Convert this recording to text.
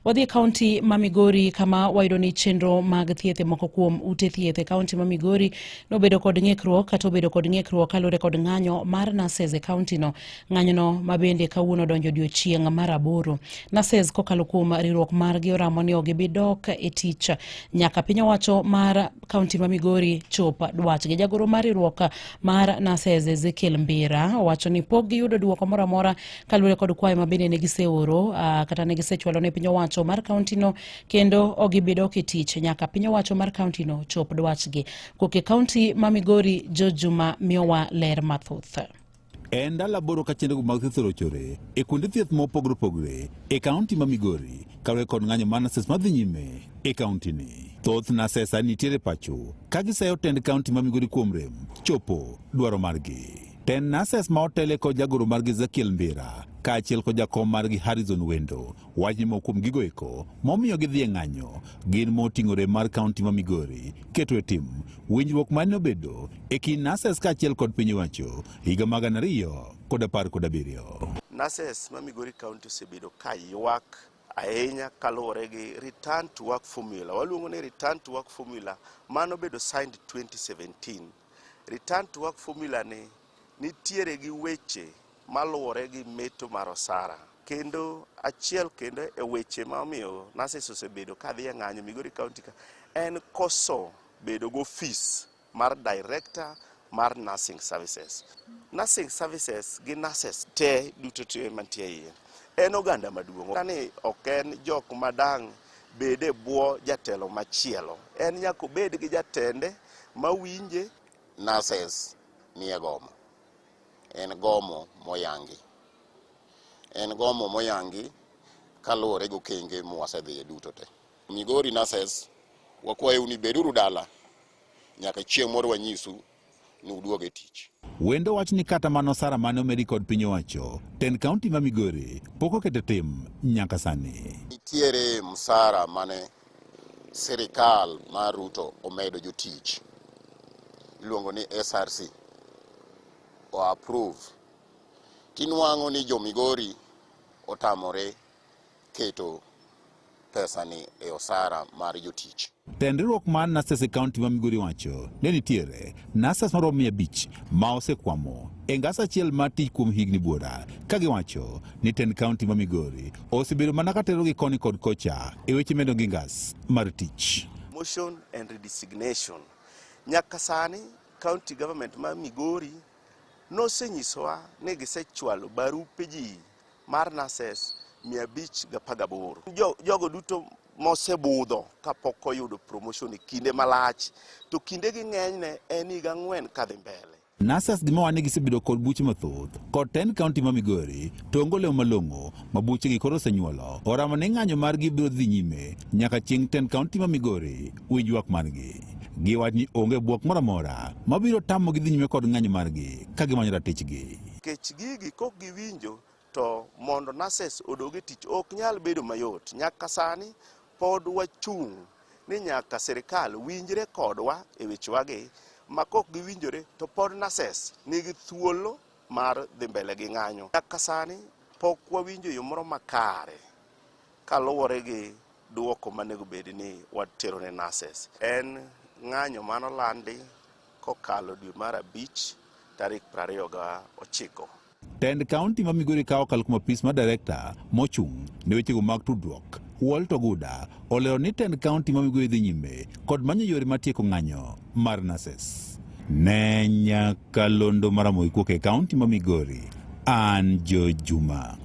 Wadhi e kaunti ma Migori kama wayudo ni chenro mag thieth e moko kuom ute thieth e kaunti ma Migori nobedo kod ng'ikruok kata obedo kod ng'ikruok kaluwore kod ng'anyo mar nurses e kaunti no. Ng'anyono ma bende kawuono donjo odiochieng' mar aboro. Nurses kokalo kuom riwruok margi oramo ni ok gibi dok e tich nyaka piny owacho mar kaunti ma Migori chop dwachgi. Jagoro mar riwruok mar nurses Ezekiel Mbira owacho ni pok giyudo duoko moro amora kaluwore kod kwayo ma bende ne giseoro uh, kata ne gisechwalo ne piny owacho mar kauntino kendo ok gibi dok e tich nyaka piny owacho mar kauntino chop dwachgi. Kowuok e kaunti ma Migori, George Juma miyowa ler mathoth. En ndalo aboro ka chenro mag thieth orochore e kuonde thieth mopogore opogore e kaunti ma Migori kaluwore kod ng'anyo mar nurses madhi nyime e kaunti ni. Thoth nurses sani nitiere pacho ka giseyo tend kaunti ma Migori kuom rem chopo dwaro margi. Tend nurses ma otele kod jagoro margi Ezekiel Mbira kaachiel kod jakom margi Harrison Wendo wach ni moko kuom gigo eko momiyo gidhi e ng'anyo gin moting'o rem mar kaunti ma Migori keto e tim winjruok mane obedo e kind nurses kaachiel kod piny owacho higa mag 2017. Nurses ma Migori County osebedo ka ywak ahinya kaluwore gi return to work formula. Waluongo ni return to work formula mano bedo signed 2017. Return to work formula ni nitiere gi weche maluwore gi meto mar osara. Kendo achiel kendo e weche ma omiyo nurses osebedo ka dhi e ng'anyo Migori County ka en koso bedo gi ofis mar director mar nursing services. Nursing services gi nurses te duto te mantie iye en oganda maduong'. Ni ok en jok madang' bed e bwo jatelo machielo. En nyaka obed gi jatende mawinje. Nurses nie gomo. En gomo moyangi. En gomo moyangi kaluwore gi okenge mwasedhiye duto te. Migori nurses, wakwayou ni beduru dala nyaka chieng' moro wanyisu ni uduog e tich. Wendo wach ni kata mana osara mane omedi kod piny owacho, tend kaunti ma Migori pok oketo tim nyaka sani. Nitiere msara mane sirikal mar Ruto omedo jotich iluongo ni SRC o approve tinwang'o ni jo Migori otamore keto pesa ni e osara mar jotich. Tend riwruok mar nurses e kaunti ma Migori wacho ne nitiere nurses maromo 500 ma osekwamo e ngas achiel mar tich kuom higni buora ka giwacho ni tend kaunti ma Migori osebedo mana ka terogi koni kod kocha e weche medo gi ngas mar tich. Motion and redesignation. Nyaka sani county government ma Migori nosenyisowa ni gisechwalo barupe ji mar nurses 518. Jogo duto mosebudho kapok oyudo promotion e kinde malach to kindegi ng'enyne en higa 4 kadhi mbele. Nurses gima wani gisebedo kod buche mathoth kod tend kaunti ma Migori to onge olemo malong'o ma buchegi koro osenyuolo. Oramo ni ng'anyo margi biro dhi nyime nyaka chieng' tend kaunti ma Migori winj ywak margi. Giwach ni onge bwok moro amora mabiro tamogi dhi nyime kod ng'anyo margi ka gimanyo ratichgi. Nikech gigi kok giwinjo to mondo nurses odog e tich ok nyal bedo mayot. Nyaka sani pod wachung' ni nyaka sirikal winjre kodwa e wechewagi ma kok giwinjore to pod nurses nigi thuolo mar dhi mbele gi ng'anyo. Nyaka sani pok wawinjo yo moro makare kaluwore gi duoko manego bed ni watero ne nurses. En ng'anyo manolandi kokalo dwe mar 5 tarik 29. Tend kaunti ma Migori ka okalo kuom apis mar director mochung' ne wechego mag tudruok Walter Oguda olero ni tend kaunti ma Migori dhi nyime kod manyo yore mar tieko ng'anyo mar nurses. Ne nyakalondo mar Ramogi kuok e kaunti ma Migori, an George Juma.